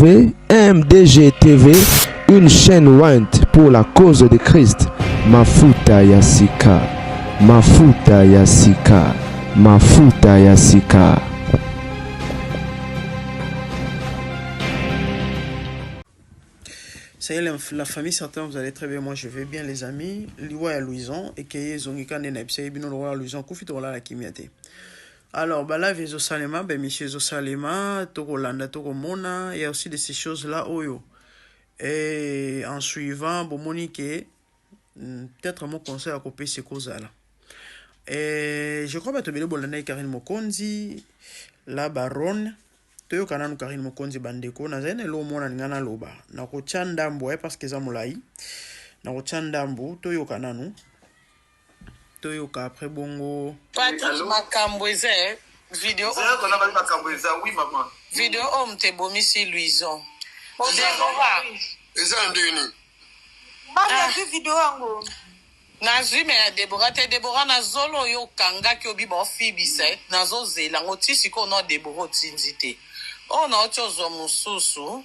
MDG TV, une chaîne ointe pour la cause de Christ. Mafuta ya sika, mafuta ya sika, mafuta ya sika. Ça y est, la famille, certains, vous allez très bien. Moi, je vais bien, les amis. Liwa ya Louison, et Keye Zongika Nena, Bino Liwa ya Louison, Koufi Tola la Kimiate. Alors, ba live ezosalema, ba émission ezosalema, tokolanda, tokomona, il y a aussi de ces choses là oyo. Et en suivant, bomoni ke peut-être mon conseil akopesa ekozala. Et je crois bato ebele bolandaki Karine Mokonzi, la baronne. Toyoka nanu Karine Mokonzi bandeko, nazali na eloko moko nalinga naloba. Nakotia ndambo eh, parce que eza molai. Nakotia ndambo, toyoka nanu. Toyoka après bongo. Patrick makambo eza eh, video Zela kona bali makambo eza oui maman. Video oyo moto ebomisi Louison. Deborah. Eza na ndenge nini? Mami azwi video yango. Nazwi me ya Deborah te. Deborah na zolo oyo okangaki obi baofibisa ye nazozela yango ti sikoyo no Deborah otindi te oyo naoti ozwa mosusu.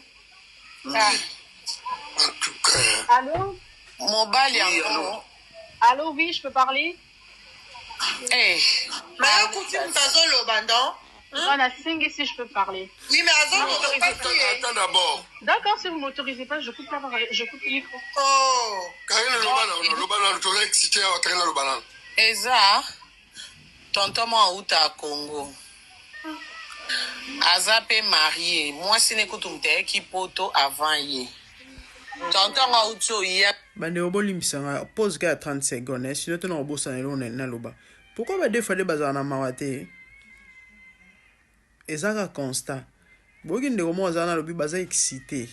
Ah. En tout cas. Allô? Mobali Oui, yango. allô. Allô, oui, je peux parler? Eh. Mais okuti moto azoloba non? Voilà, Singi, si je peux parler. Oui, mais azoloba Attends, attends d'abord. D'accord, si vous m'autorisez pas, je coupe la parole, je coupe le micro. Oh. Karine loba nanu, loba nanu, toza excité awa, Karine loba nanu. Eza tonton moko auta ya Congo. Aza pe marie. Mwasi ne kutu moto ayaki poto avant ye. Tonton yango auti oya. Bandeko bolimbisa nga pause kaka ya 30 secondes eh, sinon te nakobosana eloko na naloba. Pourquoi ba deux fois deux bazala na mawa te? Eza kaka constat. Boyoki ndeko moko aza wana alobi baza excité.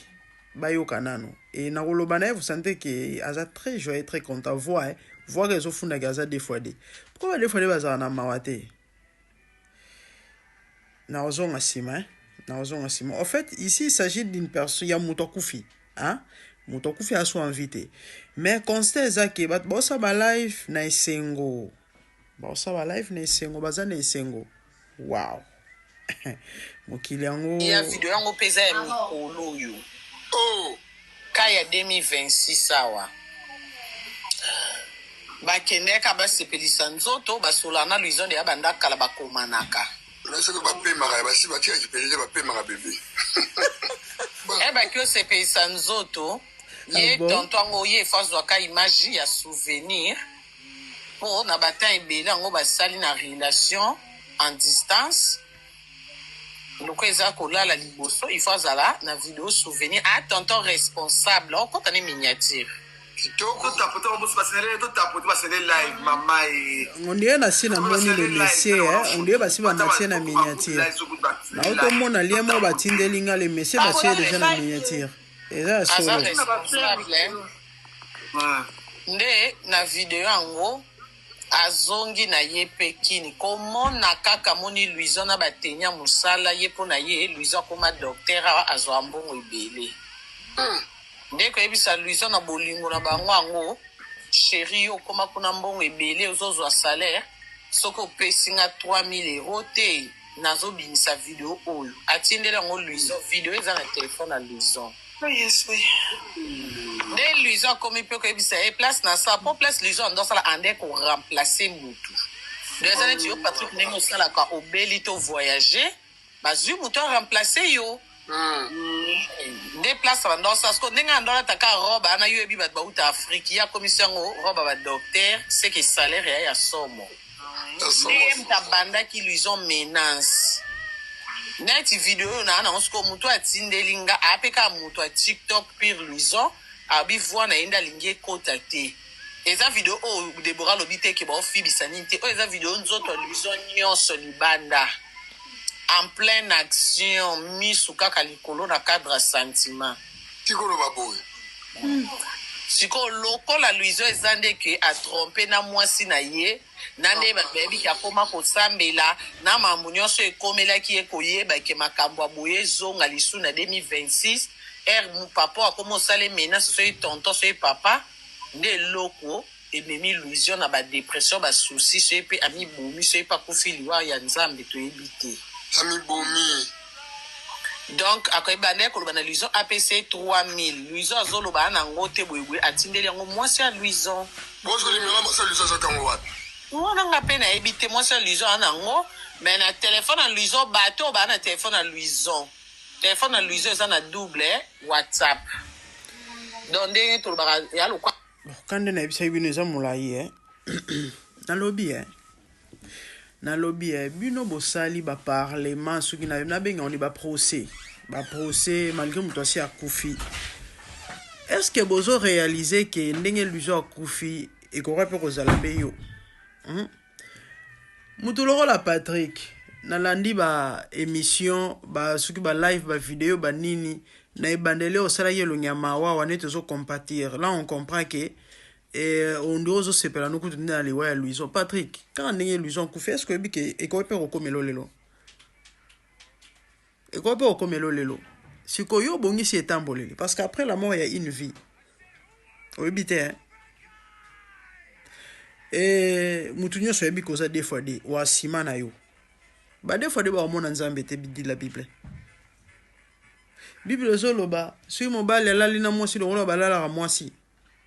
Bayoka nanu. Et nakoloba na ye vous sentez que aza très joyeux, très content. Voix eh, voix kaka ezofunda ke aza deux fois deux. Pourquoi ba deux fois deux bazala na mawa te? Nakozonga nsima eh? Nakozonga nsima. En fait, ici il s'agit d'une personne ya moto akufi, hein? Moto akufi aso envie te. Mais constat eza ke bato baosala ba live na esengo. Baosala ba live na esengo, baza na esengo. Wow. Mokili yango. Ya video yango mpe eza ya mikolo oyo. Oh. Ka ya 2026 awa. Bakendeka basepelisa nzoto, basolana na Louison ya banda kala bakomanaka. Na soki bapemaka basi batika kipele te bapemaka bebe. Eh baki osepelisa nzoto ye Ah bon? tonton yango ye efo azwaka image ya souvenir mpo na ba temps ebele yango basali na relation en distance loko eza kolala liboso il faut azala na video souvenir a tonton responsable okota ne miniature. Kitoko. Totapote babosi basenele totapote basenele live mama e. On dirait na si namoni le monsieur eh, on dirait basi bamatie na miniature. Naotomona lien moko batindeli nga le monsieur batie déjà na miniature. Eza ya Aza solo. responsable eh. Nde na video yango azongi na ye pe kini komona kaka moni Louison na batenia mosala ye mpo na ye Louison akoma docteur awa azwa mbongo ebele. Nde koyebisa Louison na bolingo na bango yango chéri yo okoma kuna mbongo ebele ozozwa salaire soki opesi nga 3000 euros te nazobimisa video oyo atindeli yango Louison video eza na telefone ya Louison. Oh yes, oui. Nde Louison akomi mpe koyebisa ye place na sa po place Louison ando asala ande ko remplacer mutu. Donc eza neti yo Patrick ndenge osalaka obeli to voyager bazwi mutu a remplacer yo. Nde place bando asala siko ndenge ando alataka robe wana yo yebi bato bauta Afrique ye akomisi yango robe ya ba docteur c'est que salaire ya ya somo. Nde ye moto abandaki Louison menace. Neti video oyo naa nango sikoyo moto atindeli nga ape kaka moto ya TikTok pire Louison abi voix na ye nde alingi ekota te. Eza video oyo Deborah alobi te ke baofibisa nini te. Oyo eza video nzoto ya Louison nyonso libanda en pleine action misu kaka likolo na cadre ya sentiment. Tikoloba boye. Sikoyo lokola Louison eza nde ke a trompe na mwasi na ye na nde bato bayebi ke akoma kosambela na mambo nyonso ekomelaki ye koyeba ke makambo ya boye ezonga lisu na 2026 heure papa akoma osala menace soki tonton soki papa nde eloko ememi Louison na ba depression ba soucis soki pe amibomi soki pe akufi liwa ya Nzambe toyebi te. Amibomi. Donc akoyeba nde koloba na Luison apesa ye 3000. Luison azoloba na yango te boyeboye, atindeli yango mwasi ya Luison. Bozwa nimero mwasi ya Luison azwaki yango wapi? Wana nga mpe nayebi te. Mwasi ya Luison aza nango, mais na telefone ya Luison, bato oyo baa na telefone ya Luison, telefone ya Luison eza na double WhatsApp. Donc ndenge tolobaka ya lokwa. Bon, ka nde nayebisaki bino eza molai e nalobi e nalobi e bino bosali baparlement soki nabenga ngo ni baprocès, baprocès malgré moto asi akufi. Est ce que bozo réaliser ke ndenge Luison akufi, ekoka mpe kozala mpe yo, Moto lokola Patrick, nalandi ba émission ba soki ba live, ba vidéo, banini na ebandeli oyo osalaki, elongi ya mawawa neti ozocompatir. Là on comprend ke onde ozosepela nokutu nde na liwa ya Luison. Patrick, kaka ndenge Luison akufi, est ce que oyebi ke ekoki mpe kokomela lelo? Ekoki mpe kokomela lelo. Sikoyo yo obongisi etamboleli, parce que après la mort ya une vie, oyebi te, hein? E mutu nyonso oyebi koza deux fois deux oa nsima na yo, ba deux fois deux bakomona Nzambe te. Dit la Bible. Bible ezoloba soki mobali alali na mwasi lokola balalaka mwasi,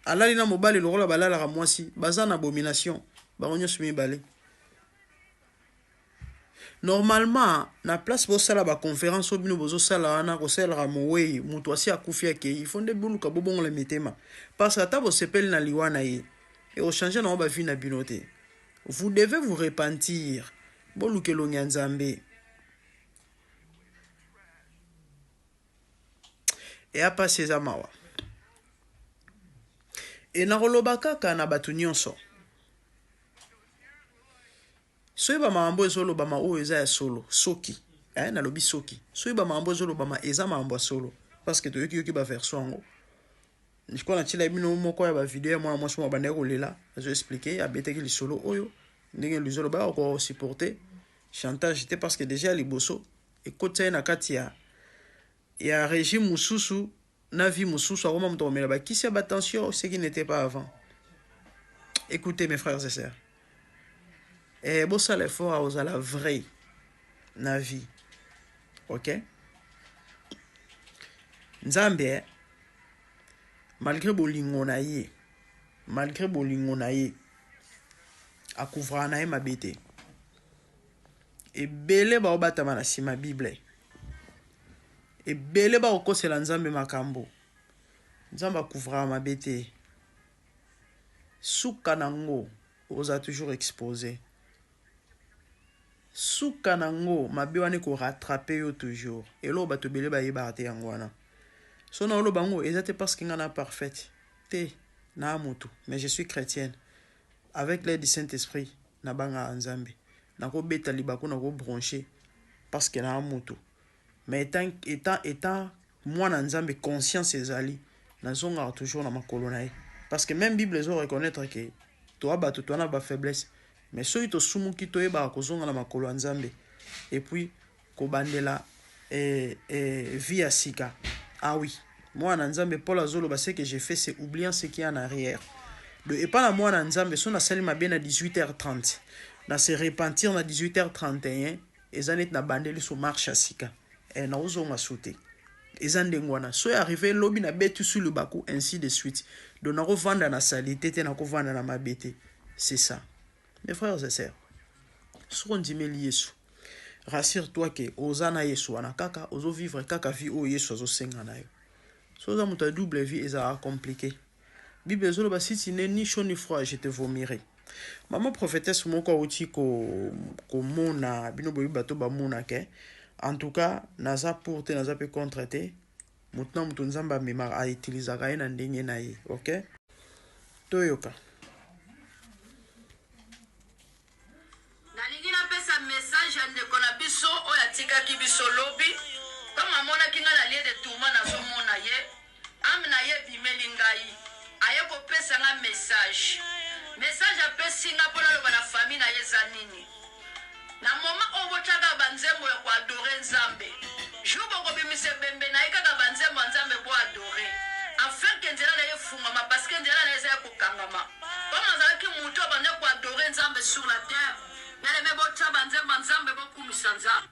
alali na mobali lokola balalaka mwasi, baza na abomination bango nyonso mibale. Normalement na place bosala baconférence oyo bino bozosala wana, kosalelaka mowei, moto asi akufi akei, ifo nde boluka bobongola mitema, parce que ata bosepeli na liwa na ye, ekochange nango bavie na bino te. Vous devez vous repentir, boluka elongi ya Nzambe. Eya mpasi, eza mawa. E nakoloba kaka na bato nyonso, soki bamakambo ezolobama oyo eza ya solo, soki nalobi soki bamakambo ezolobama eza makambo ya solo, parce que toyoki yoki baversion yango. Je crois natiela bino moko ya bavideo ya mwana mwasi moko abandaki kolela, azoexpliquer, abetaki lisolo oyo ndenge lizolo baya kosupporter chantage te, parce que déjà ya liboso ekotisa ye na kati ya régime mosusu na vie mosusu, akoma moto akomela bakisi ya batension, ce qui n'était pas avant. Écoutez, mes frères et sœurs, bosala effort ya kozala vrai na vie, ok? Nzambe, malgré bolingo na ye, malgré bolingo na ye, akouvraka na ye mabe te. Ebele baobatama na nsima Bible, ebele bakokosela Nzambe makambo. Nzambe akouvraka mabe te. Suka nango oza toujours exposé. Suka nango mabe wana ekorattraper yo toujours. Eloko bato ebele bayebaka te yango wana. So na oloba yango eza te parce que nga na parfaite te, na motu, mais je suis chrétienne. Avec l'aide du Saint-Esprit, nabangaka Nzambe. Nakobeta libaku, nakobronche parce que naa motu, mais étant mwana Nzambe, conscience ezali, nazongaka toujours na makolo na ye, parce que même Bible ezo reconnaître ke toa bato, toa na bafaiblesse, mais soki tosumuki, toyebaka kozonga na makolo ya Nzambe et puis kobandela vie ya sika. Ah oui, mwana Nzambe, Paul azoloba: "Ce que j'ai fait, c'est oubliant ce qui est en arrière." De epa na mwana Nzambe, so nasali mabe na 18h30, na se repentir na 18h31, eza neti na bandeli so marche ya sika, naozonga so te. Eza ndenge wana. So arrive lobi nabeti su libaku, ainsi de suite. Donc nakovanda na saleté te, nakovanda na mabe te. C'est ça, mes frères et sœurs. Soki ondimeli Yesu, rassure toi ke oza na Yesu wana kaka, ozovivre kaka vie oyo Yesu azosenga na yo. So oza moto ya double vie, ezalaka compliqué. Bible ezoloba: "Si tu n'es ni chaud ni froid, je te vomirai." Mama prophétesse moko awuti komona bino, boyebi bato bamonaka. En tout cas naza pour te, naza mpe contre te. Motu na moto, Nzambe amemaka, autilisaka ye na ndenge na ye. Ok, toyoka. Nalingi napesa message ya ndeko na biso oyo atikaki biso lobi. Ntango amonaki ngai na lieu de tourment, nazomona ye, âme na ye ebimeli ngai, aye kopesa nga message. Message apesi nga mpo naloba na famille na ye eza nini? Na moment oyo botiaka banzembo ya koadorer Nzambe, jour bokobimisa ebembe na ye, kaka banzembo ya Nzambe boadorer, afin ke nzela na ye efungwama, parce que nzela na ye eza ya kokangama. Comme azalaki motu abanda koadorer Nzambe sur la terre, bien-aimé, botia banzembo ya Nzambe, bokumisa Nzambe.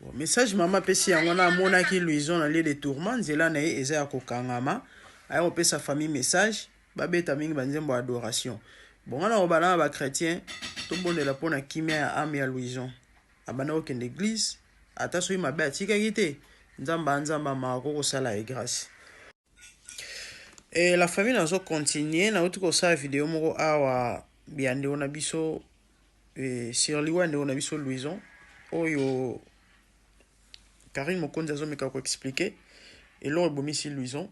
Bon, message mama apesi yango wana, amonaki Louison na lieu de tourment, nzela na ye eza ya kokangama, aya kopesa famille message babeta mingi banzembo ya adoration. Bon, nga na kobanda na bachrétien, tobondela mpo na kimia ya ame ya Louison. Abanda kokende église, ata soki mabe atikaki te, Nzambe a Nzambe amaka kosala ye grâce. Et la famille, nazo continuer, nauti kosala video moko awa ya ndeko na biso sur liwa ndeko na biso Louison, oyo Karine Mokonzi azomeka koexpliquer eloko ebomisi Louison.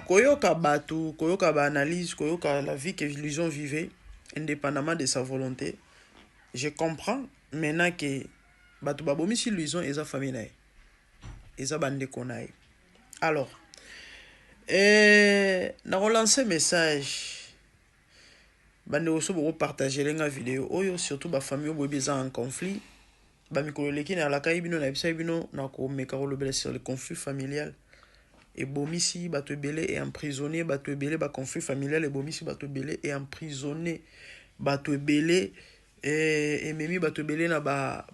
Koyoka bato, koyoka baanalyse, koyoka la vie que Louison vivait indépendamment de sa volonté, je comprends maintenant que bato babomisi Louison eza famille na ye, eza bandeko na ye. Alors nakolancer message, bandeko, so bokopartager nga video oyo, surtout bafamille oyo boyebi eza en conflit. Bamikolo eleki nalakaki bino, nayebisaki bino nakomeka kolobela sur le conflit familial ebomisi bato ebele e emprisonné bato ebele. Baconflit familial ebomisi bato ebele e emprisonné bato ebele, ememi bato ebele na ba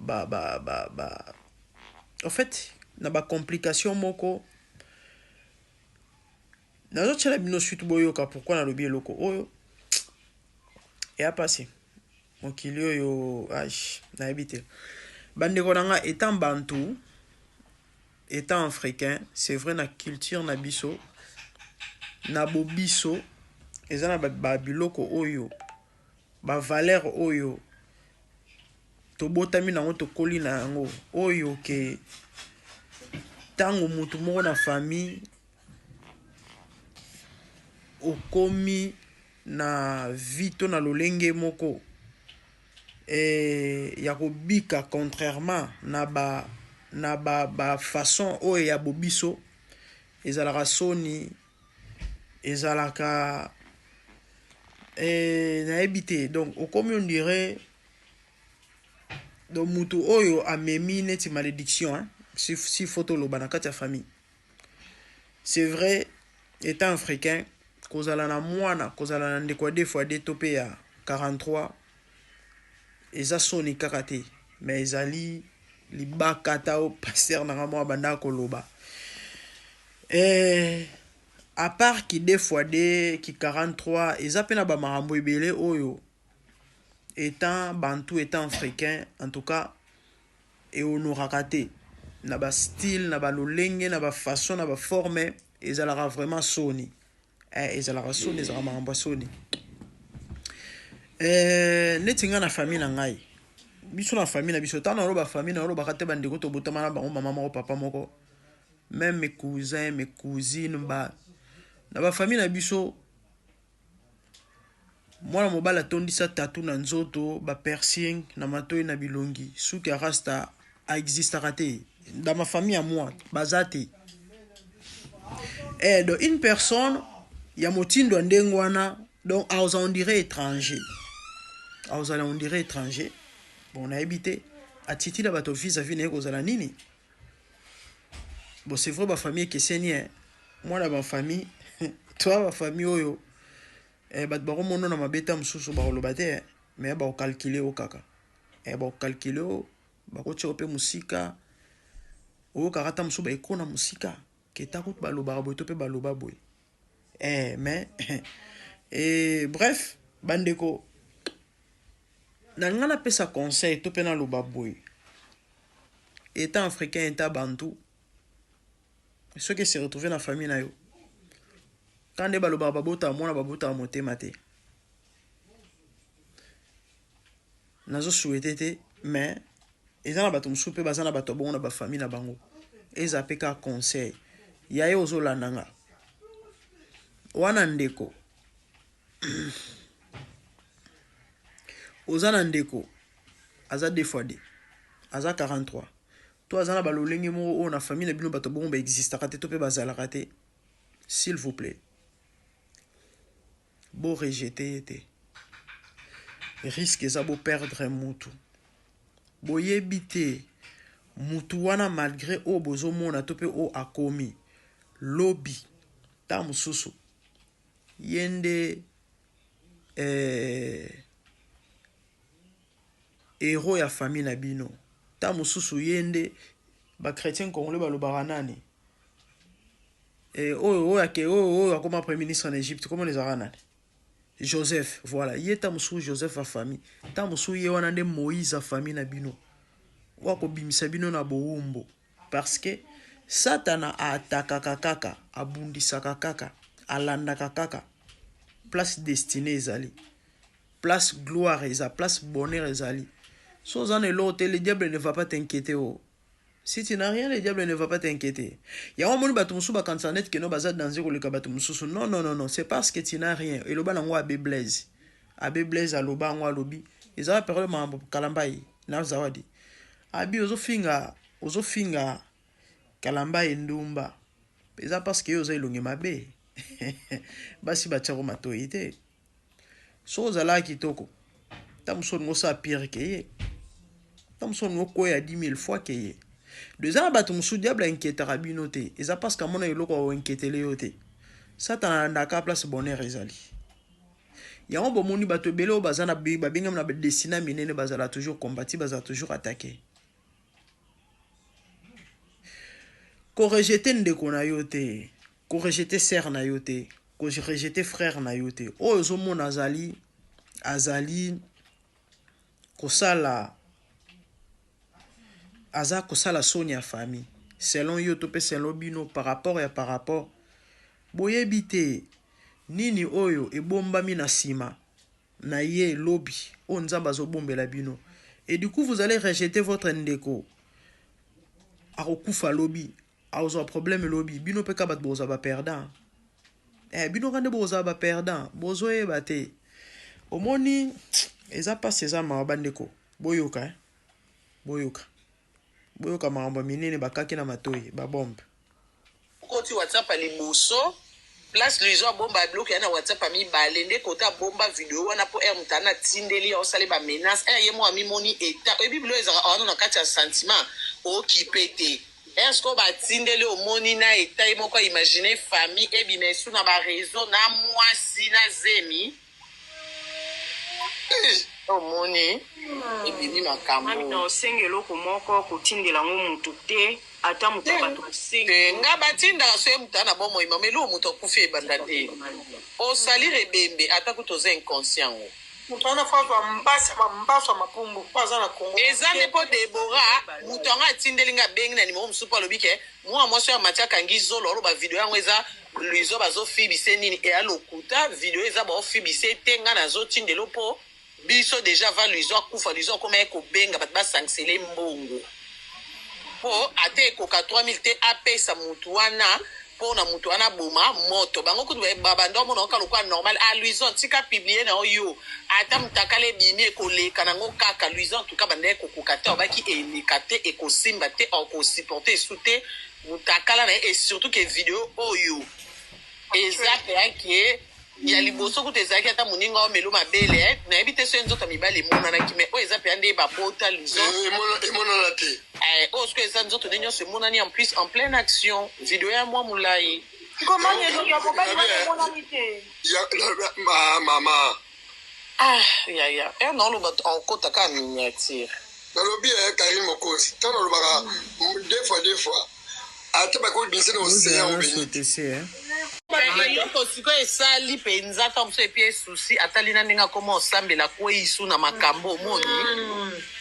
en fait na bacomplication moko. Nazotiela bino suite, boyoka pourquoi nalobi eloko oyo. Eya pasi, mokili oyo, nayebi te. Bandeko na nga, étant bantu, étant africain, c'est vrai, na culture na biso, na bobiso, eza na babiloko oyo, bavaleur oyo tobotami nango, tokoli na yango, oyo ke ntango motu moko na famille okomi na vie to na lolenge moko ya kobika contrairement na ba façon oyo ya bobiso, ezalaka soni, ezalaka nayebi te. Donc okomi, on dirait, donc mutu oyo amemi neti malédiction, hein? Si faut toloba na kati ya famille, c'est vrai, étant africain, kozala na mwana, kozala na ndeko ya 2 fois 2 to mpe ya 43, eza soni kaka te, mais ezali libaka. Ata o pasteur na nga moko abandaka koloba, à part ki 2 fois 2, ki 43, eza mpe na bamakambo ebele oyo étant bantu, étant africain, en tout cas ehonoraka te na bastyle, na balolenge, na bafaçon, na baforme. Ezalaka vraiment soni, ezalaka soni, ezalaka makambo ya soni. Neti ngai na famille na ngai, biso na famille na biso, ntango naloba famille, nalobaka te bandeko tobotama na bango mama moko, papa moko, même mes cousins, mes cousines, ba na bafamille na biso, mwana mobali atondisa tattoo na nzoto, bapiercing na matoi, na bilongi, suki ya rasta, aexistaka te dans ma famille ya moi, baza te. Donc une personne ya motindo ya ndenge wana, donc aoza, on dirait étranger, aozala, on dirait étranger. Bon, nayebi te attitude ya bato vis-à-vis na ye kozala nini. Bon, c'est vrai, bafamille ekeseni. Mwana bafamille toa, bafamille oyo bato bakomona na mabe ta mosusu, bakoloba te, mais bakocalculer o kaka, bakocalculer o, bakotia o mpe mosika. Oyokaka ata mosusu baeko na mosika keta kutu balobaka boye to mpe baloba boye, mais bref, bandeko na nga, napesa conseil to mpe naloba boye: étant africain, étant bantu, soki ese retrouve na famille na yo, ka nde balobaka, babotaka mwana, babotaka motema te. Nazosouhaiter te, mais eza na bato mosusu mpe baza na bato ya bongo na bafamille na bango. Eza mpe kaka conseil ya ye. Ozolanda nga wana, ndeko, oza na ndeko aza 2 fois 2, aza 43, to aza na balolenge moko oyo na famille na bino bato bongo baexistaka te to mpe bazalaka te, s'il vous plaît, borejeter ye te. Risque eza boperdre mutu. Boyebi te mutu wana, malgré oyo bozomona to mpe oyo akomi lobi, ntango mosusu ye nde héros ya famille na bino. Ta mosusu ye nde ba chrétien congolais balobaka nani eh, oyo oyo ake oyo oyo akoma premier ministre en Egypte comment ezalaka nani Joseph voilà ye ta mosusu Joseph ya famille ta mosusu ye wana nde Moïse ya famille na bino oyo akobimisa bino na bowumbu parce que satana atakaka kaka abundisaka kaka alandaka kaka place destinée ezali place gloire eza place bonheur ezali so oza na eloko te le diable ne va pas t'inquiéter o oh. Si tu n'as rien, le diable ne va pas t'inquiéter. Yango omoni bato mosusu bakanisa neti keno baza danger koleka bato mosusu. Non, non, non, non. C'est parce que tu n'as rien. Eloba nango Abbé Blaise. Abbé Blaise aloba yango alobi. Ezala période makambo Kalambayi na Zawadi. Abi ozofinga ozofinga Kalambayi ndumba. Eza parce que yo oza elongi mabe. Basi batiako matoyi te. Soki ozalaka kitoko, ntango mosusu olingi osala pire ke ye. Ntango mosusu olingi okweya 10 000 fois ke ye. Donc eza na bato mosusu diable ainquietaka bino te. Eza parce que amona eloko ya koinquietele yo te. Satana alandaka place bonheur ezali. Yango bomoni bato ebele oyo baza na babengami na badestina minene bazala toujours combati, bazala toujours attaqué. Ko rejeter ndeko na yo te, ko rejeter sœur na yo te, ko rejeter frère na yo te. Oyo ozomona azali azali kosala aza kosala soni ya famille selon yo to pe selon bino par rapport ya par rapport boyebi te nini oyo ebombami na sima na ye lobi oyo nzambe azobombela bino et du coup vous allez rejeter votre ndeko akokufa lobi akozwa problème lobi bino pe ka bato bokozwa ba perdant eh, bino ka nde bokozala ba perdant bozoyeba te omoni eza mpasi eza mawa bandeko boyoka eh? boyoka boyoka makambo ya minene bakaki na matoi babombe Okoti WhatsApp ya liboso place Luizo abomba biloko ya na WhatsApp ya mibale nde kota abomba video wana po heure moto ana atindeli ye osale ba menace heure ye moko amimoni etat oyebi biloko ezalaka wana na kati ya sentiment okipe te heure sikoyo batindeli omoni na etat ye moko imagine famille ebima esu na ba reseau na mwasi na zemi Omoni ebimi makambo. Mami na osenga eloko moko kotindela ngo mutu te ata mutu ya batu asengi Te nga batindaka soki mutu aza na bomoi mama eloko mutu akufi ebanda te osalir ebembe ata kutu oza inconscient ngo. Mutu wana fo azwa mbasi ya mbasu ya mapumbu po aza na Congo. Eza nde po Deborah mutu yango atindeli nga abengi na numero mususu po alobi ke mua mwasi oyo amati akangi zolo aloba video yango eza Luizo bazo fibise nini ea lokuta video eza bao fibise te nga nazo tindelo po biso dejà avant luizo akufa luizo akomaki kobenga batu basangisele mbongo po ata ekoka 3000 te apesa mutu wana po na mutu wana aboma moto bango kutu ba banda omona kaka lokola normal ah luizo tika publie na yo ata mutakala ebimi ekoleka na ngo kaka luizo en tout cas bandaki kokoka te alobaki eleka te ekosimba te oko supporter esu te Mutakala na ye et surtout que video oyo eza pea ke ya liboso kutu ezalaki ata moninga omelo mabele eh, nayebi te soki nzoto ya mibali emonanaki mais oyo eza pea nde babota luzo eh, emonana te eh, oyo soki eza nzoto nde nyonso emonani en plus en pleine action video ya mwa molai mama ah yaya e naoloba okota kaka miniature nalobi eh, karine mokonzi ntango nalobaka deux fois deux fois ata bakobimisa na océan obeni eloko sikoyo esali mpenza ntango mosusu epie esusi atali na ndenge akoma osambela akwei su na makambo omoni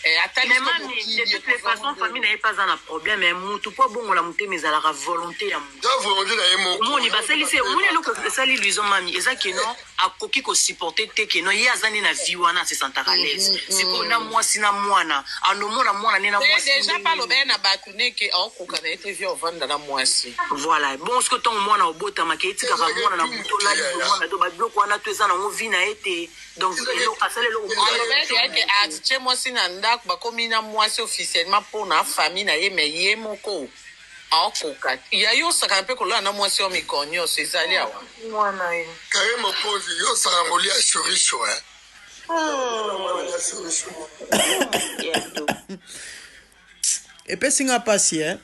eh, atali Mais mami, de toutes les façons, famille na ye pe aza na problème, eh, mutu po abongola motema ezalaka volonté ya mutu. Eza volonté na ye moko. Omoni basalisi ye, omoni eloko esali Luison mami, eza que non akoki ko supporter te que non ye aza nde na vie wana a se sentaka à l'aise. Sikoyo na mwasi na mwana, anomona mwana nde na Te mwasi dejà ndenge pe aloba ye nini? na batu ne ke aokoka na ye te vie ovanda na mwasi. Voilà, bongo sikoyo tango mwana obotama ke etikaka Ezalaki mwana na etumbu butu te olali boye yaya. mwana do ba biloko wana tout eza nango vie na ye te. Donc eloko asali eloko moko Aloba ye dejà ke atie mwasi na ndaku bakomi na mwasi officiellement pona famille na ye mais ye moko aokoka te. Ya yo osakana pe kolala na mwasi oyo mikolo nioso ezali awa. Mwana ye. Carine Mokonzi yo osakana kolia chorizo hein. Epesi nga pasi eh.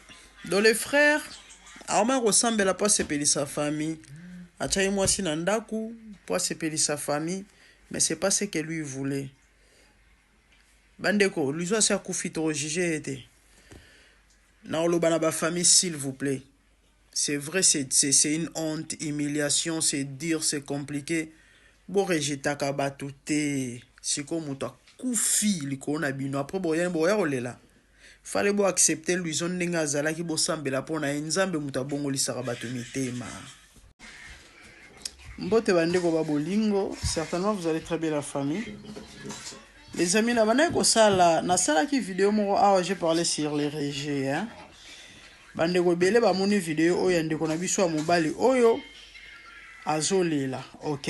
Donc le frère akomaki kosambela mpo asepelisa famille. Atiaki mwasi na ndaku mpo asepelisa famille, mais c'est pas ce que lui voulait. Bandeko, Luizo asi akufi toko juger ye te. Nakoloba na ba famille s'il vous plait. C'est vrai c'est c'est une honte, humiliation, c'est dur, c'est compliqué. Bo rejetaka bato te. Sikoyo moto akufi likolo na bino après boya boya kolela. Fallait bo accepter Luizo ndenge azalaki bosambela mpo na ye Nzambe moto abongolisaka bato mitema. Mbote bandeko ba bolingo, certainement vous allez très bien la famille. Les amis, na bandaki kosala, nasalaki video moko awa, j'ai parlé sur les rejets, hein. Bandeko ebele bamoni video oyo ya ndeko na biso ya mobali oyo azolela, ok?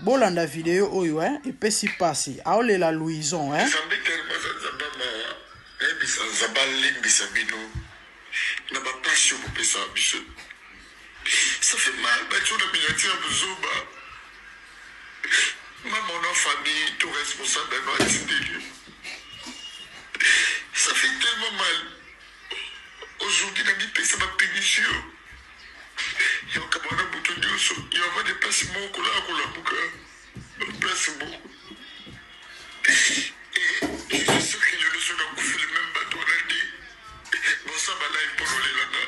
Bolanda video oyo, hein, epesi pasi. Aolela Louison, hein. Nzambe tellement aza Nzambe ya mawa, nayebisa Nzambe alimbisa bino na ba pasi oyo bopesaka biso. Ça fait mal, batie yo na miniature ya buzoba. Mama na famille to responsable no atindeli yo. Ça fait tellement mal. Aujourd'hui na mipesa ba punition ya kokaba na butu nyonso ya avandi place moko kolala kolamuka place moko. Et je suis sûr que lelo soki nakufi le même bato wana nde bosala ba live mpo nolela nga.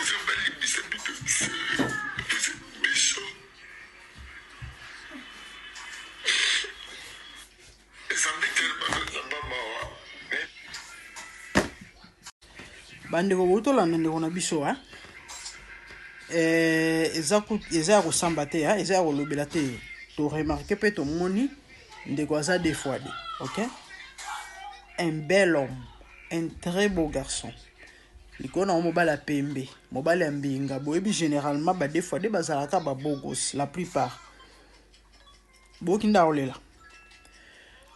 Nzambe alimbisa bino, vous êtes méchant. Nzambe tellement aza Nzambe ya mawa. Bandeko botolanda ndeko na biso hein? Eh, eza, eza ya kosamba te hein? Eza ya kolobela te to remarke mpe tomoni ndeko aza deux fois deux ok un bel homme un très beau garçon likolo nango mobali ya pembe mobali ya mbinga boyebi généralement ba deux fois deux bazalaka ba beau gosse la plupart boyoki nde akolela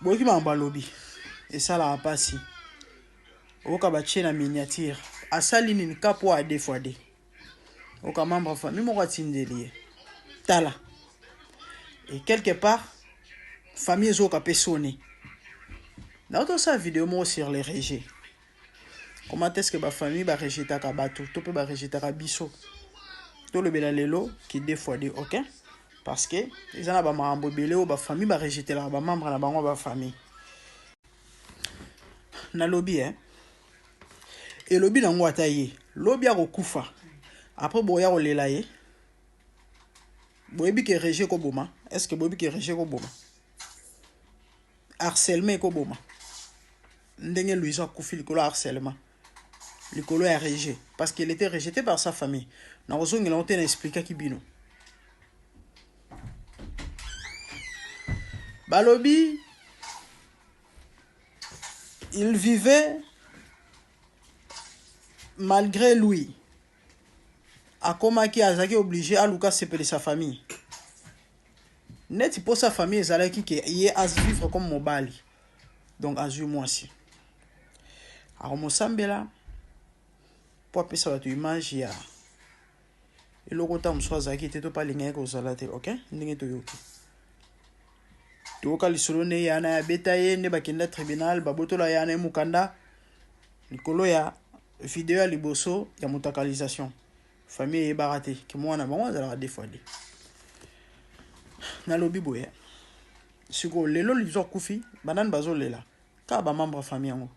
boyoki makambo alobi esalaka mpasi oyoka batie na miniature asali nini kapo a deux fois deux oka membre ya famille moko atindeli ye tala et quelque part famille ezoyoka mpe soni nauti osala video moko sur les rejet comment est ce que bafamille barejetaka bato to mpe barejetaka biso tolobela lelo ki deux fois deux ok parce que eza na bamakambo ebele oyo bafamille barejetelaka bamembre na bango ya bafamille nalobi eh elobi nango ata ye lobi akokufa après boya kolela ye boyebi ke rejet ekoboma est ce que boyebi ke rejet ekoboma harcèlement ekoboma ndenge louison akufi likolo ya harcèlement likolo ya rejet parce qu'il était rejeté par sa famille nakozongela yango te na explikaki bino balobi il vivait malgré lui akomaki azalaki obligé aluka sepelisa famille neti mposa famille ezalaki ke ye vivre comme mobali donc azwi mwasi akomosambela mpo apesa bato image ya eloko ntango mosusu azalaki te to mpe alingaki kozala te ok ndenge toyoki toyoka lisolo nde ya na ye abeta ye nde bakenda tribunal babotola ya na ye mokanda likolo ya video ya liboso ya motakalisation famille eyebaka te ke mwana bango azalaka deux fois deux nalobi boye sikoyo lelo lizo akufi banani bazolela kaka bamembre ya famille yango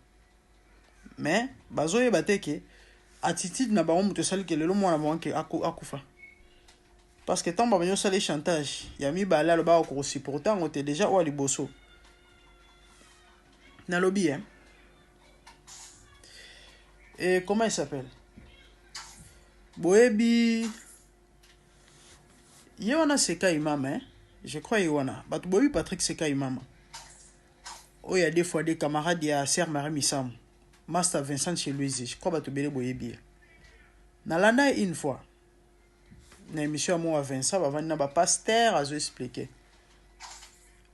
mais bazoyeba te ke attitude na bango moto esali ke lelo mwana bango ke akufa parce que ntango babandi osala chantage ya mibale alobaka kokosupporte yango te déjà oyo ya liboso nalobi eh? Et comment il s'appelle boyebi ye wana seka imama eh? Je crois ye wana bato boyebi Patrick seka imama oyo ya deux fois deux camarade ya sœur Marie Misamu master Vincent chez Louise je crois bato ebele boyebi ye nalanda ye une fois na émission ya moko ya Vincent bavandi na bapaster azo explike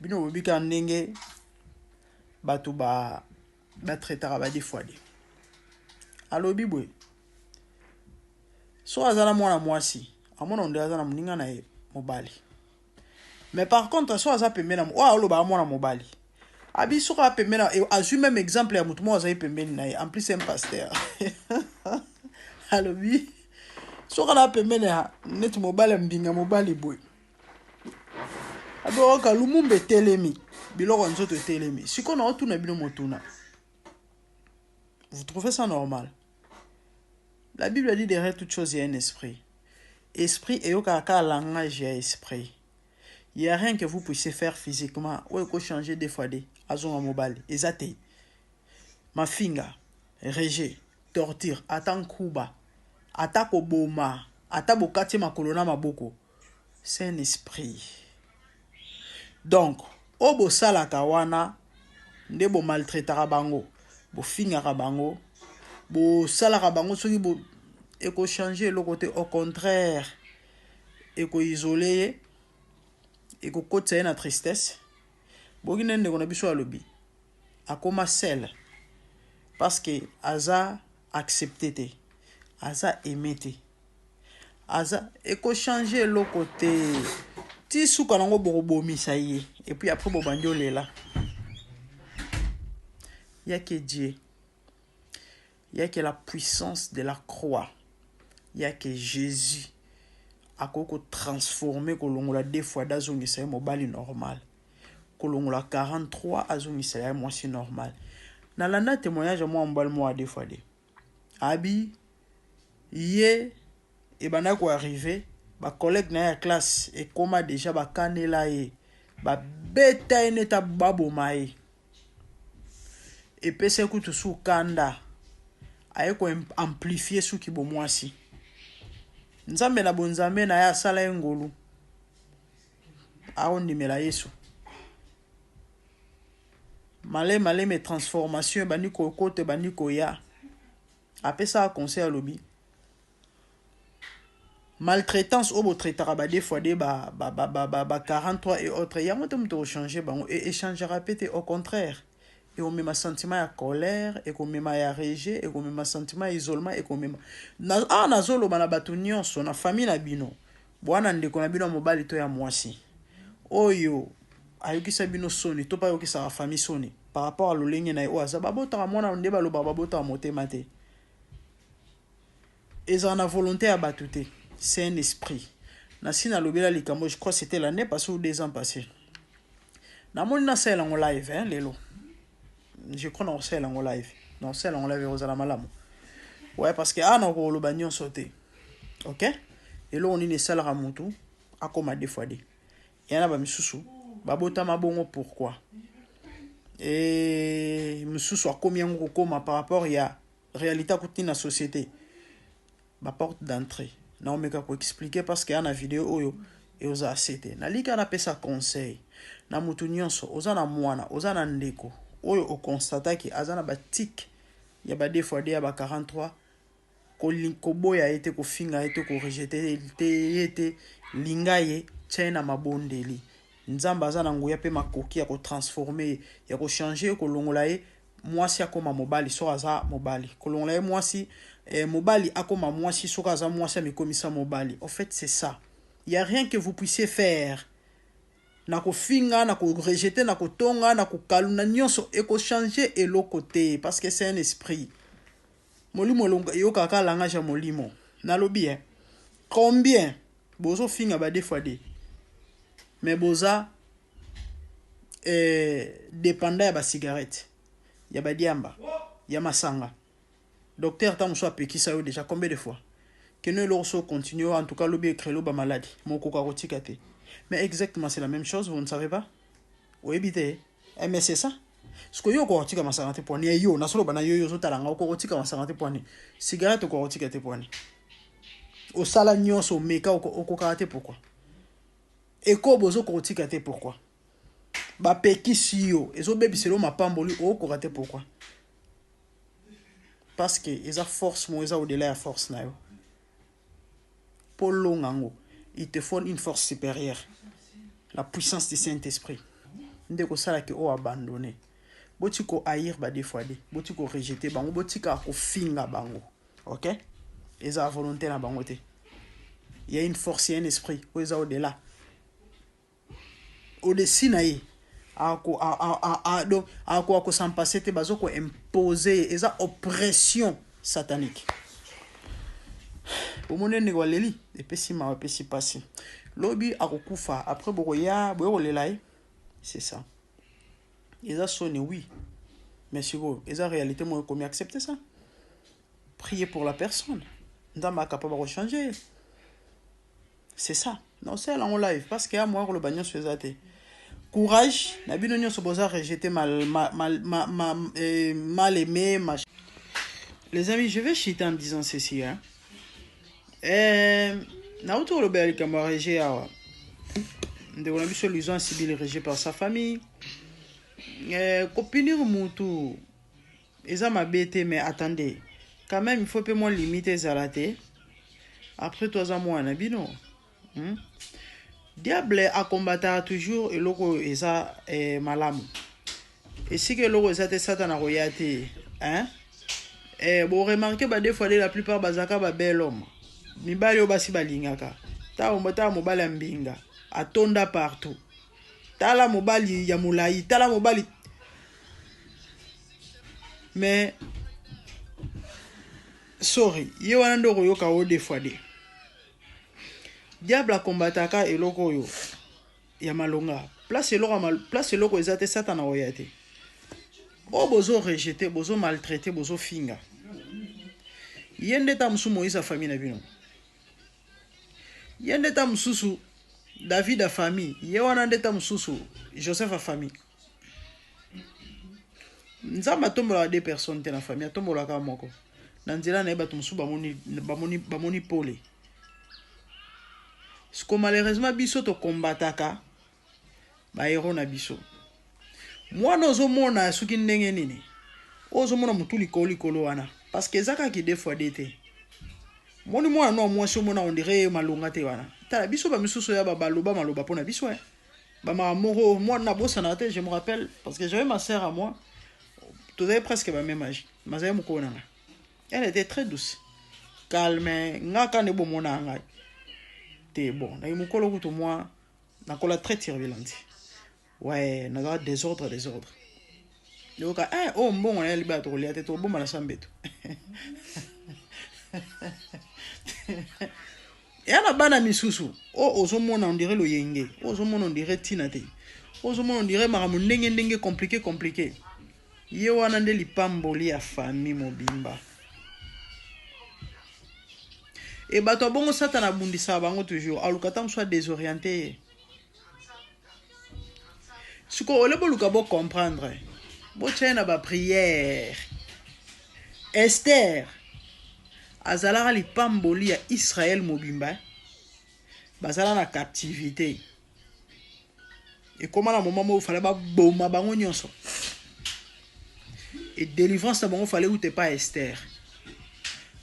bino boyebi kaka ndenge bato ba batraitaka ba deux fois deux alobi boye so aza na mwana mwasi amona nde aza na moninga na ye mobali mais par contre so aza pembeni na oyo alobaka mwana mobali abi soki aza pembeni azwi même exemple ya motu moko azali pembeni na ye en plus un pasteur alobi. Soki na pembeni ya neti mobali ya mbinga mobali boye adoyoka lumumba etelemi biloko ya nzoto etelemi sikoyo naotuna bino motuna. Vous trouvez ça normal? La Bible dit derrière toute chose il y a un esprit. Esprit eyokaka kaka langage ya esprit. Il y a rien que vous puissiez faire physiquement oyo eko changer deux fois deux azonga mobali eza te. Mafinga, rejet, torture, ata nkuba, ata koboma, ata bokati makolo na maboko, c'est un esprit. Donc, oyo bosalaka wana nde bo maltraitaka bango, bofingaka bango, bosalaka bango soki bo eko changer eloko te, au contraire eko isoler ye, ekokotisa ye na tristesse. Boyoki nde ndeko na biso alobi akoma seul parce que aza accepte te, aza aime te. Aza eko changer eloko te ti suka nango bokobomisa ye et puis après bobandi olela ya que Dieu ya que la puissance de la croix ya que Jésus akoki ko transformer kolongola deux fois d'azongisa ye mobali normal kolongola 43 azongisa ye mwasi normal. Nalanda témoignage ya mwa mobali moko ya deux fois deux abi ye ebanda ko arrive ba collègue na ye ya classe ekoma dejà bakanela ye babeta ye neti baboma ye epesa ye kutu su kanda aye ko amplifier suki bomwasi nzambe na bonzambe na ye asala ye ngolu aondimela yesu maleme maleme transformation ebandi kokota ebandi koya apesaka conseil alobi maltraitance oyo botraitaka ba deux fois deux ba, ba, ba, ba, ba, ba 43 et autres yango te moto okochange bango e échangera pe te au contraire ekomema sentiment ya colère ekomema ya rejet ekomema sentiment ya isolement ekomema awa nazoloba na bato nyonso na famille na bino bwana ndeko na bino ya mobali to ya mwasi oyo ayokisa bino soni to mpe ayokisaka famille soni par rapport à lolenge na ye oyo aza babotaka mwana nde balobaka babotaka motema te ezala na volonté ya bato te c'est un esprit nasi nalobela likambo je crois c'était l'année passée ou 2 ans passé namoni nasalela yango live hein, lelo je crois nakosalela yango live nakosalela yango live ekozala malamu ouais parce que awa nakoloba nyonso te ok eloko nini esalaka motu akoma deux fois deux ya na bamisusu babotama bongo pourquoi e mosusu akomi yango kokoma par rapport ya réalité akuti na société ba porte d'entrée naomeka koexpliquer parce que ya na video oyo eoza ase te nalika napesa conseil na motu nyonso oza na mwana oza na ndeko oyo oconstataki aza na batike ya ba 2 fois 2 ya ba 43 koboya ye te kofinga ye te korejete te ye te linga ye tia ye na mabondeli nzambe aza na nguya mpe makoki ya kotransforme ye ya kochange ye kolongola ye mwasi akoma mobali soki aza mobali kolongola ye mwasi eh, mobali akoma mwasi soki aza mwasi amikomisa mobali en fait c'est ça il y a rien que vous puissiez faire na kofinga na korejete na kotonga na kokaluna nyonso ekochange eloko te parce que c'est un esprit molimo eyokaka kaka langage ya molimo nalobi eh combien bozofinga ba deux fois deux mais boza eh, dépendant ya basigarette ya badiamba ya masanga docteur ntango mosusu apekisa yo déjà combien de fois keno eloko so continue en tout cas lobi ekrelo bamaladi mokoka kotika te mais exactement c'est la même chose vous ne savez pas oyebi te eh, mais c'est ça sikoyo yo okoka kotika masanga te poani yo nasoloba na yo yo ozotala nga okoka kotika masanga te poani cigarette okoka kotika te poani osala nyonso omeka okokaka te pourquoi ekobo ozokoka kotika te pourquoi bapekisi yo ezobebisela yo mapamboli okoka te pourquoi parce que eza force moko eza au-delà ya force na yo mpo longa yango il te faut une force supérieure la puissance du saint-esprit nde kosalaki oyo abandonne boti ko haïr ba deux fois deux boti ko rejeter bango botika kofinga bango ok eza volonté na bango te il y a une force il y a un esprit oyo eza au-delà au-dessus na ye akoka kosampase te bazo koimpose ye eza oppression satanique. Bomoni ndenge baleli, epesi mawa, epesi pasi. Lobi akokufa, après bokoya, boye kolela ye. C'est ça. Eza soni, oui. Mais sikoyo, eza réalité moko ekomi accepter ça. Prier pour la personne. Nzambe akapable akochanger. C'est ça. Non, c'est en live parce que ya moi koloba nyonso eza te. Courage, na bino nyonso boza rejeter mal mal mal, mal, mal, eh, mal aimé, mal... Les amis, je vais chiter en disant ceci hein. Eh, nauti kolobela likambo ya rejet awa. Ndeko na biso Luison asibi le rejet par sa famille. Eh, kopunir mutu eza mabe te mais attendez quand même il faut pe mwa limite ezala te après toi aza mwana na bino hmm? Diable akombataka toujours eloko oyo eza eh, malamu esika eloko eza te satana akoya te hein? Eh, bo remarquer ba deux fois de la plupart bazalaka ba bel homme mibali oyo basi balingaka tala mobali ya mbinga atonda partout tala mobali ya molai tala mobali mais sorry ye wana nde okoyoka o deux fois de diable akombataka eloko oyo ya malonga place eloko place eloko eza te satana oya te oyo bozo rejete bozo maltraite bozo finga ye nde ta mosusu moïse ya famille na bino ye nde ta mosusu david ya famille ye wana nde ta mosusu joseph ya famille nzambe atombolaka deux personnes te na famille atombolaka moko na nzela na ye bato mosusu bamoni, bamoni, bamoni pole siko malheureusement biso tokombataka bahéros na biso mwana ozomona soki ndenge nini oyo ozomona motu likolo likolo wana parce que eza kaka deux fois deux te moni mwana no mwasi omona on dirait malonga te wana tala biso bamisusu ya baloba maloba mpo na biso eh. bamaka moko mwana nabosanaka te je me rappelle parce que j'avais ma sœur à moi tozali presque ba même âge mazali mokolo na nga elle était très douce calme nga ka nde bomona ngai te bon naye mokolo kutu mwa nakola très turbulente ouais nazalaka désordre désordre yoka eh oyo mbongo na ye libala tokolia te tokobomba na sambeto eya na bana misusu oyo ozomona ondire loyenge oyo ozomona ondire ntina te oyo ozomona ondire makambo ndenge ndenge compliqué compliqué ye wana nde lipamboli ya famille mobimba e bato ya bongo satana abundisaka bango toujours aluka ata mosusu adésoriente ye sikoyo ole boluka bocomprendre botya ye na baprière ester azalaka lipamboli ya israel mobimba bazala na captivité ekoma na moment moko fale baboma bango nyonso e délivrance na bango fale ute pa ester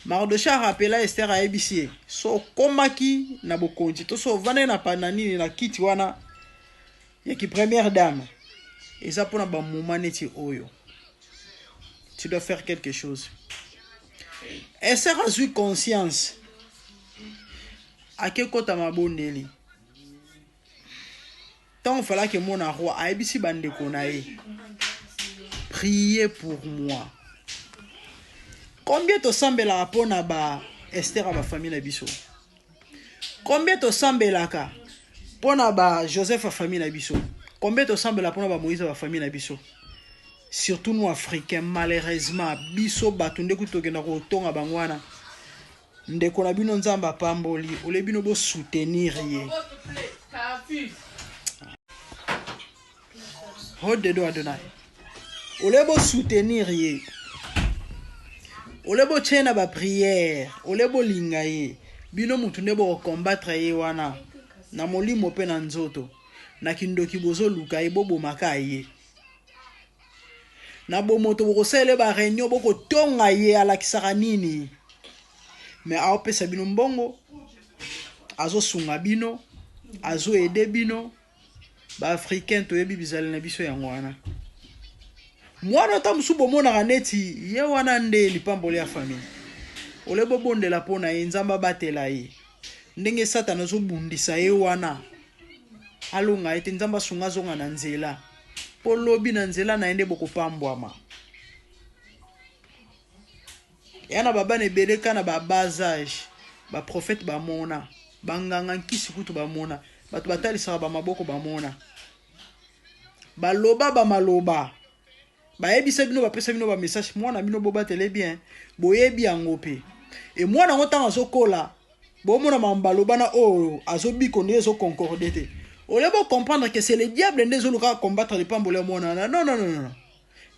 mardoche arapela ester ayebisi ye so okomaki na bokonzi to so ovandaki na, na nini na kiti wana ya ki première dame eza mpona bamoma neti oyo tu dois faire quelque chose ester azwi conscience akekota mabondeli ntango falaki emona roi ayebisi bandeko na ye priez pour moi combien tosambelaka mpo na ba ester ya bafamille na biso combien tosambelaka mpo na ba joseph ya famille na biso combien tosambelaka mpo na ba moïse ya bafamille na biso surtout nous africains malheureusement biso bato nde kutu tokenda kotonga bango wana ndeko na bino nzambe apamboli ole bino bo soutenir ye hodedo adonai ole bo soutenir ye ole botie na bapriere ole bolinga ye bino mutu nde bokokombatre ye wana na molimo mpe na nzoto na kindoki bozoluka ye bobomaka ye na bomoto bokosalela ba réunion bokotonga ye alakisaka nini me aopesa bino mbongo azosunga bino azoede bino baafricain toyebi bizali na biso yango wana mwana ata mosusu bomonaka neti ye wana nde lipamboli ya famille ole bobondela mpo na ye nzambe abatela ye ndenge satana azobundisa ye wana alonga ye te nzambe asunga azonga na nzela mpo lobi na nzela na ye nde bokopambwama ya na babana ebele ka na ba bas age. Ba prophètes bamona, ba nganga nkisi kutu bamona, bato batalisaka ba maboko bamona. Baloba ba maloba. Bayebisa bino bapesa bino ba message mwana bino bobatele bien, boyebi yango pe. E mwana yango ntango azokola, bomona makambo baloba na oyo azobiko nde ezo concorde te. Au lieu bo comprendre que c'est le diable nde ezoluka combattre lipamboli ya mwana wana. Non non non non.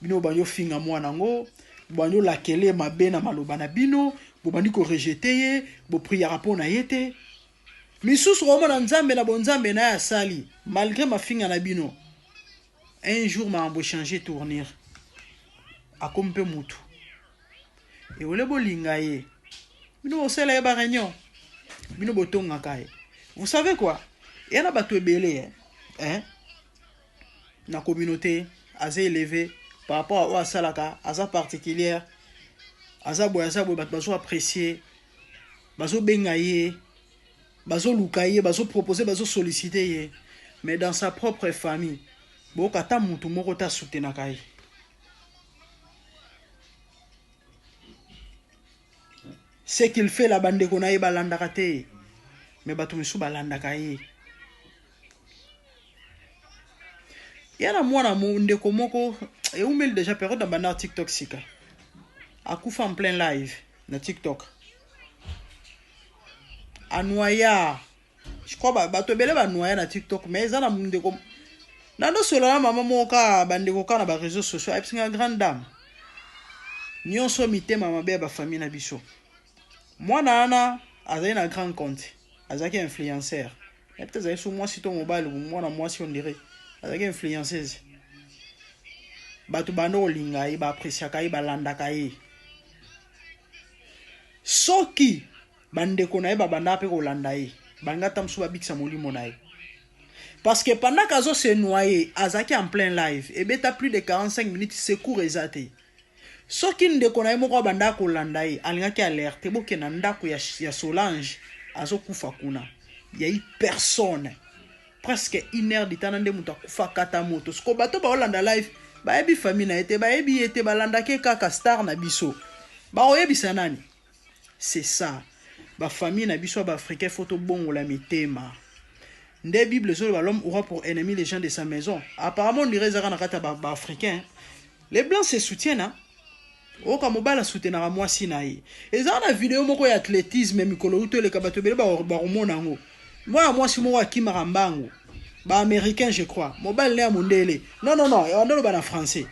Bino bobandi ofinga mwana yango, bobandi olakele mabe na maloba na bino, bobandi korejete ye, bopriaka mpo na ye te. Misusu komona Nzambe na bonzambe na ye asali malgré mafinga na bino. Un jour makambo echange tournure. Akomi mpe mutu. Ewole bolinga ye. Bino bosala ye ba réunion. Bino botongaka ye. Vous savez quoi? Eya na bato ebele eh? Eh? Na communauté aza élevé par rapport à oyo asalaka aza particulière aza boye aza boye bato bazo apprécier bazobenga ye bazoluka ye bazopropose bazosollicite ye mais dans sa propre famille boyoka ata motu moko te asutenaka ye. Ce qu'il fait là bandeko na ye balandaka te mais bato misusu balandaka ye. Ya na mwana ndeko moko eumeli déjà période na banda TikTok sika akufa en plein live na TikTok anoya je crois bato ebele banoya na TikTok mais eza na ndeko nandosolola na mama moko kaka bandeko kaka na ba réseaux sociaux ayebisi nga grande dame nyonso mitema mabe ya bafamille na biso. Mwana wana azali na grand compte, azalaki influenceur. Nayebi te azalaki so mwasi to mobali, mwana mwasi on dirait azalaki influenceuse. Bato banda kolinga ye, baapreciaka ye, balandaka ye. Soki bandeko na ye babandaka mpe kolanda ye, balinga ata mosusu babikisa molimo na ye. Parce que pendant qu'azo se noyer, azalaki en plein live, ebeta plus de 45 minutes, secours eza te. Soki ndeko na ye moko abandaka kolanda ye, alingaki alerte, bokende na ndako ya, ya Solange, azokufa kuna. Ya eu personne. Presque une heure du temps na nde moto akufa akata moto. Siko bato baolanda live, bayebi famille na ye te, bayebi ye te, balandaki ye kaka star na biso. Bakoyebisa nani? C'est ça. Ba famille na biso ya ba africain faut tobongola mitema. Nde Bible ezoloba l'homme aura pour ennemi les gens de sa maison. Apparemment on dirait ezaka na kati ya ba, ba africain. Les blancs se soutiennent hein. Oyoka mobali asoutenaka mwasi na ye. Ezaka na video moko ya athlétisme mikolo uto eleka bato ebele bakomona yango. Mwana mwasi moko akimaka mbangu. Ba américain je crois. Mobali na ya mondele. Non non non, andoloba na français.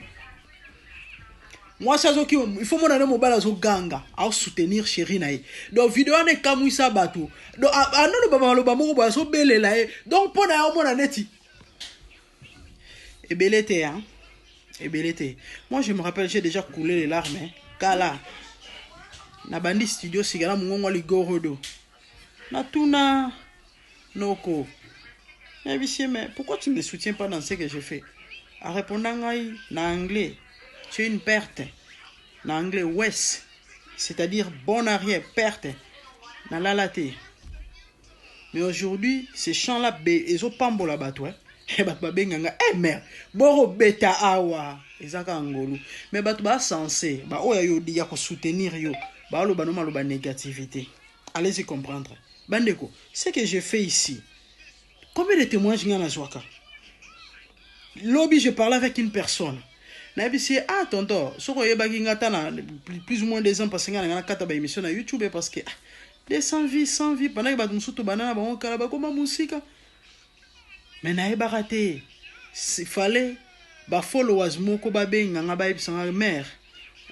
Mwasi azokima, il faut mona nde mobali azoganga, azosoutenir chéri na ye. Donc video wana ekamwisa bato. Donc anoloba maloba moko boye azobelela ye. Donc mpo na ye omona neti ebele te hein. Ebele te. Moi je me rappelle j'ai déjà coulé les larmes hein. Kala. Na bandi studio sika na mongongo ligorodo. Natuna noko. Nayebisi mais pourquoi tu ne me soutiens pas dans ce que je fais? A répondant ngai na anglais, tu es une perte. Na anglais wes, c'est-à-dire bon arrière, perte. Na lala te. Mais aujourd'hui, ces chants-là, ezopambola bato, hein. Bato babenga nga, eh mère, boro beta awa, ezaka ngolu. Mais bato ba censé, ba oya yo ya ko soutenir yo, ba loba no maloba négativité. Allez-y comprendre. Bandeko, ce que je fais ici, combien de témoignages nga nazwaka? Lobi, je parlais avec une personne. Nayebisi ye, ah tonton, soko oyebaki nga ata na plus ou moins 2 ans parce que nga na nga nakata ba émission na YouTube parce que ah, 200 vues, 100 vues, pendant que bato mosusu tobanda na bango kala bakoma mosika. Mais nayebaka te. Fallait ba followers moko babenga nga bayebisa nga mère,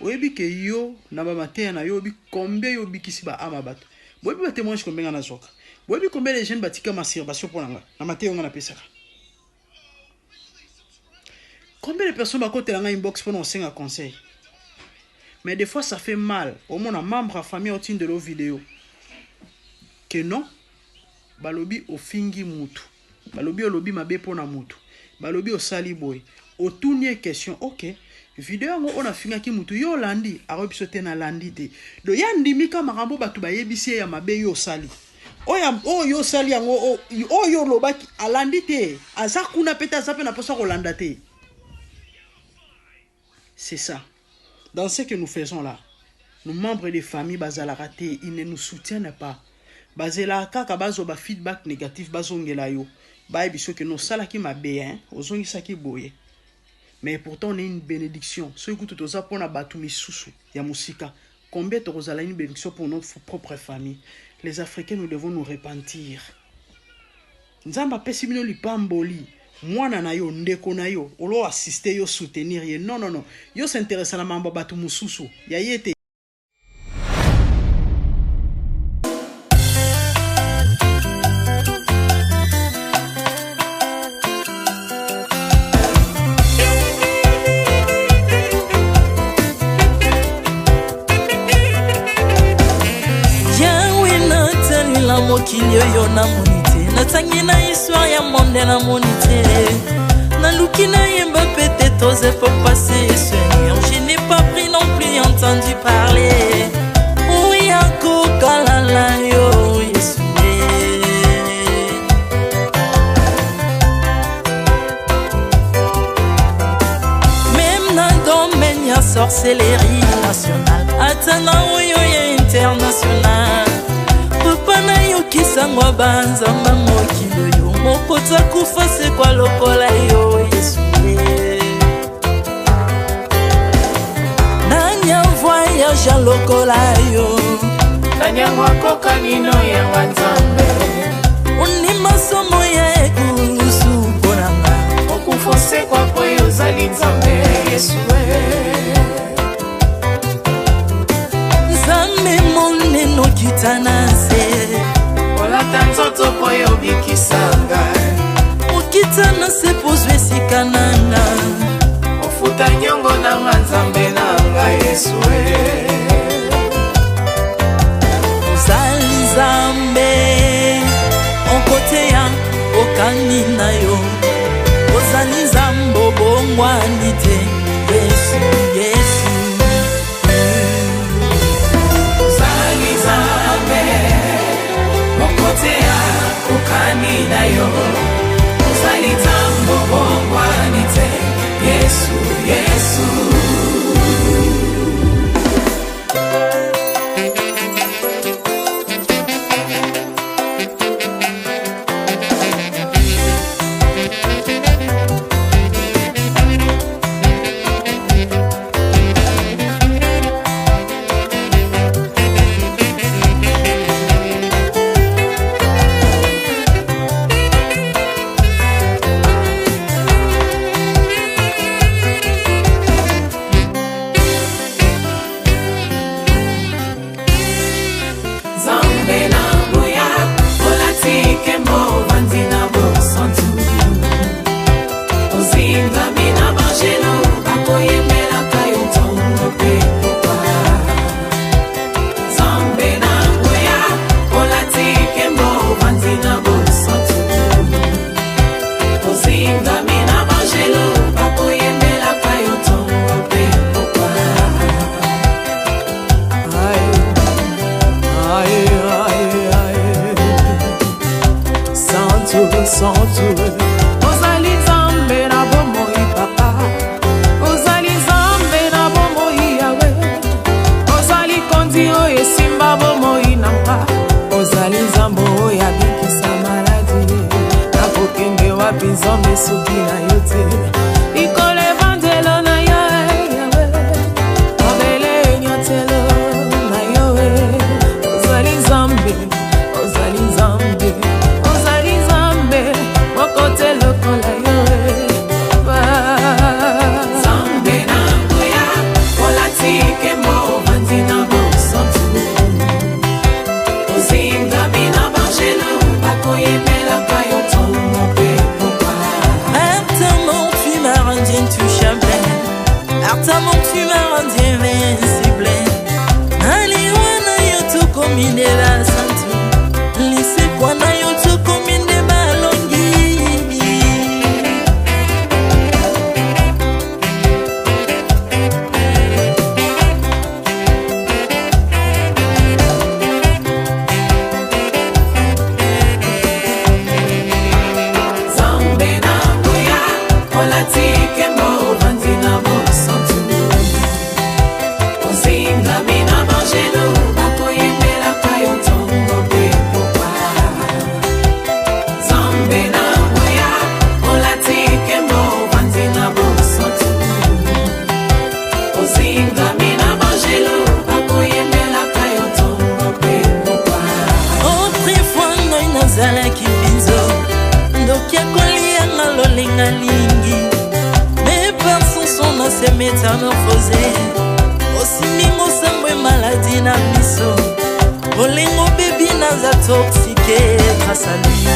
oyebi ke yo na ba mateya na yo oyebi combien yo obikisi ba ama bato. Boyebi ba témoignage combien nga nazwaka. Boyebi combien de jeunes batika masturbation mpo na nga na mateya nga napesaka. Combien de personnes bakotela nga inbox mpo na kosenga conseil. Mais des fois ça fait mal. Omona membre ya famille otindela vidéo que non balobi ofingi mutu, balobi olobi mabe mpo na mutu, balobi osali boye, otuni ye question, ok video yango oyo nafingaki mutu yo olandi, akoyebi biso te nalandi te. Donc ya ndimi ka makambo bato bayebisi ye ya mabe yo osali, oyo yo osali yango, oyo olobaki alandi te, aza kuna pe te, aza pe na posa kolanda te. C'est ça. Dans ce que nous faisons là, nos membres de famille bazalaka te, ils ne nous soutiennent pas. Bazelaka kaka bazwa ba feedback negatif bazongela yo. Bayebisa yo que non osalaki mabe hein, ozongisaki boye. Mais pourtant on est une bénédiction. Soki kutu toza pona batu misusu ya mosika, combien tokozala une bénédiction pour notre propre famille? Les Africains, nous devons nous repentir. Nzambe apesi bino lipamboli. Mwana na yo, ndeko na yo, olo assister yo, soutenir ye. Non, non, non. Yo s'interesse na mambo ya batu mosusu. Ya ye te. Mokili oyo namoni te, natangi na histoire ya monde namoni te, naluki nayemba pe te, toze po passe Seigneur, je n'ai pas pris non plus entendu parler oya kokalala yo Yesu. Même na domaine ya sorcellerie nationale, ata na oyo ya international, papa nayokisango banzamba mokili oyo moko takufa sekwa lokola yo Yesu. Nani avoyage lokola yo? Nani yango akokani no yanga Nzambe? Ondima somo ya ekulusu mpo na nga, okufa osekwa po yo ozali Nzambe Yesu. Nzambe monene okita na nse, olata nzoto po yo obikisa ngai, okita na se po ozwa esika na nga, ofuta nyongo na nga Nzambe na nga Yesu. Ozali Nzambe okoteya okani na yo, ozali Nzambe obongwani te Yesu, Yesu. Ozali Nzambe okoteya okani na yo, ozali Nzambe obongwani te Yesu, Yesu. Nzambe na nguya, olati nkembo, ovandi na bosantu, ozingami na bangelo bakoyembelaka yo ntongo mpe pokwa. Nzambe na nguya, olati nkembo, ovandi na bosantu, ozingami na bangelo bakoyembelaka yo ntongo mpe pokwa. Aye, aye, aye, aye. Santu, santu. Ozali Nzambe na bomoi papa, ozali Nzambe na bomoi Yawe, ozali kondi oyo esimba bomoi na nga, ozali Nzambe oyo abikisa maladi, nakokende wapi Nzambe soki na yo te, likolo evandelo na yo Yawe, mabele enyatelo na yo, ozali Nzambe, ozali Nzambe, ozali Nzambe moko te lokola yo. Nzambe na nguya, olati nkembo, ovandi na bosantu, ozingami na bangelo bakoyembelaka yo ntongo mpe pokwa. Artamon, tu m'as rendu intouchable. Artamon, tu m'as rendu invincible. Naliwa na yo tokomi nde basantu, lisekwa na yo tokomi nde balongi. Nzambe na nguya, olati nkembo, ovandi na bosantu, ozingami na bangelo bakoyembelaka yo ntongo. Balingami na bangelo bakoyembelaka yo ntongo mpe pokwa. Autrefois ngai nazalaki mbinzo, ndoki akolianga lolenga lingi, mais par son son na se métamorphose, osimbi ngosambo maladi na miso, bolingo bebi naza toxique grâce à lui.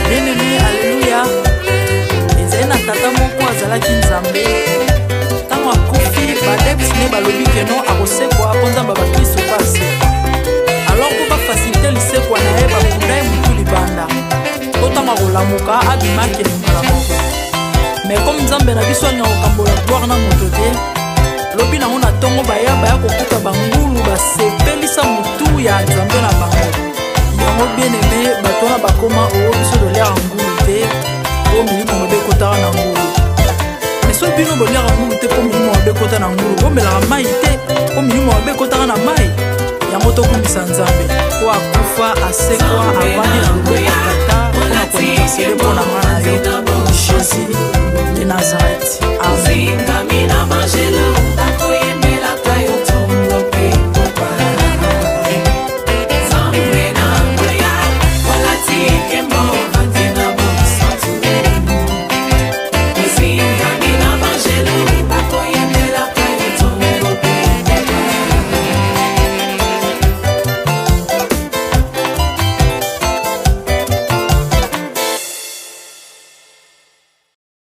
Bien-aimé, alleluya. Ezali na tata moko azalaki nzambe. Ntango akufi, baadepte ne balobi keno akosekwa mpo nzambe ya bakristo mpe asekwa. Alors mpo bafacilite lisekwa na ye, bakunda ye motu libanda mpo ntango akolamuka abima akende mbala moko. Mais comme nzambe na biso alingaka kokambola gloire na moto te, lobi nango na ntongo baya baya kokuta bangulu basepelisa motu ya nzambe na bango. Yango bien aimé, bato wana bakoma oo biso toliaka ngulu te mpo milimo mabe ekotaka na ngulu. Mais soki bino boliaka ngulu te mpo milimo mabe ekota na ngulu, bomelaka mai te mpo milimo mabe ekotaka na mai. Yango tokumbisa nzambe mpo akufa asekwa avandi na loboko ya tata mpona kointercede mpo na nga na yo.